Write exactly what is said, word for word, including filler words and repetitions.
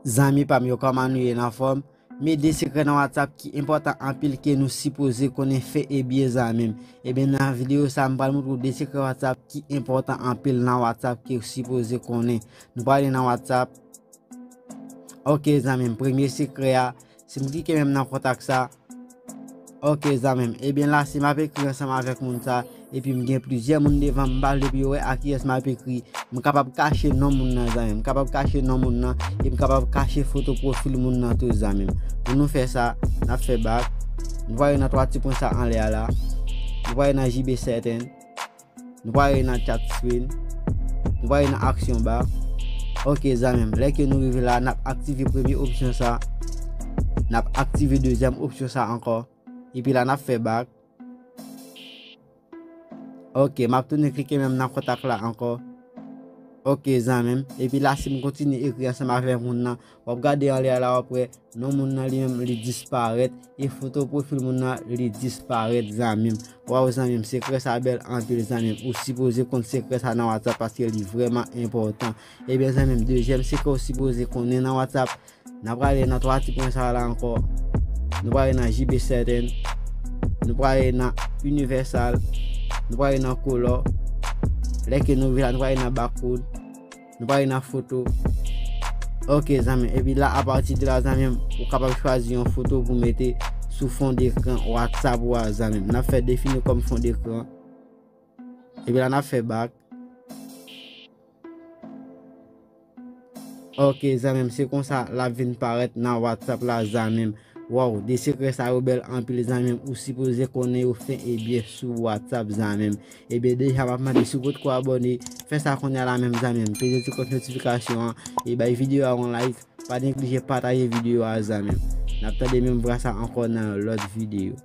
Zanmi pa m yo, kòman nou ye, n anfòm? Men de sekrè nan WhatsApp ki enpòtan anpil ke nou sipoze konnen fen e byen, zanmi m. Ebyen, nan videyo sa, m pral montre w de sekrè WhatsApp ki enpòtan anpil nan WhatsApp ke w sipoze konnen. Nou prale nan WhatsApp. Ok, zanmi m, premye sekrè a, si m klike menm nan kontak sa, ok, zanmi m. Ebyen, la, si m ap ekri ansanm avèk moun sa, epi m gen plizyè moun devan m, m pa vle pou yo wè a kiyès m ap ekri, m kapab kache non moun nan, zanmi m. M kapab kache non moun nan, e m kapab kache foto pwofil moun nan tou, zanmi m. Pou nou fè sa, n ap fè bak. Nou prale nan twa ti pwen sa anlè a la. Nou prale nan J B Settings. Nou prale nan Chat Screen. Nou prale nan Action Bar. Ok, zanmi m. Lè ke nou rive la, n ap aktive premye opsyon sa. N ap aktive dezyèm opsyon sa ankò. Epi la, n ap fè bak. Ok, m ap tounen klike menm nan kontak la ankò. Ok, zanmi m. Epi la, si m kontinye ekri ansanm avèk moun nan, w ap gade anlè a la, w ap wè non moun nan li menm li disparèt, e foto pwofil moun nan li disparèt, zanmi m. Waw, zanmi m, sekrè sa bèl anpil, zanmi m. Ou sipoze konn sekrè sa nan WhatsApp paske li vrèman enpòtan. Ebyen, zanmi m, dezyèm sekrè ou sipoze konnen nan WhatsApp, n ap prale nan twa ti pwen sa la ankò. Nou prale nan J B Settings. Nou prale nan Universal. Nou prale nan Color. Lè ke nou rive la, nou prale nan Background. Nou prale nan foto. Ok, zanmi m. Epi la, apati de la, zanmi m, ou kapab chwazi yon foto pou mete sou fon dekran WhatsApp ou a, zanmi m. N ap fè defini kòm fon dekran. Epi la, n ap fè bak. Ok, zanmi m, se konsa l ap vin parèt nan WhatsApp la, zanmi m. Waw, de sekrè sa yo bèl anpil, zanmi m. Ou sipoze konnen yo fen e byen sou WhatsApp, zanmi m. Ebyen, deja m ap mande si w potko abòne, fè sa kounye a la menm, zanmi m. Peze ti klòch notifikasyon an e bay videyo a yon like. Pa neglije pataje videyo a, zanmi m. N ap tande menm vwa sa ankò nan yon lòt videyo.